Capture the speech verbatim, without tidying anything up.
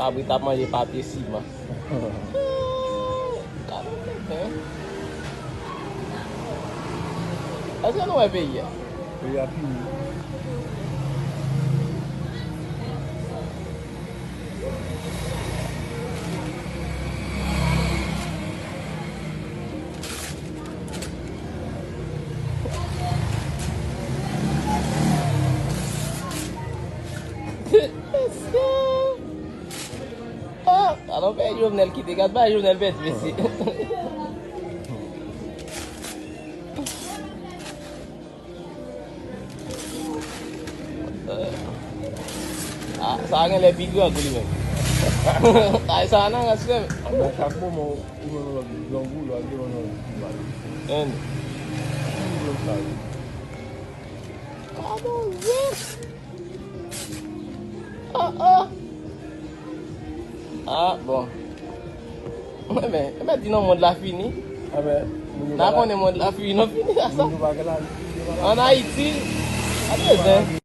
Abri t ap manje papye siman. Gade tenten. Èske nou wè peyi a? Peyi a fini. Ah, alò, pè Jovenel kite. Gad bagay Jovenel pèdi, mesye. Ah, sa a genlè pi grangou li menm. Ay, sa a nan rans menm. Anben, chak moman ou jwenn yon lòt grangou, lòt grangou, lòt grangou. Enn. Ki menm sa yo? Ah, Bondye! Oh, oh! Ah, bon. Enben, enben, di non, mond la fini. Anben, moun yo pa la. N a konnen mond la fini, non, fini a sa. Moun yo pa gen lavi, moun yo pa la. Ann Ayiti, pa bezwen.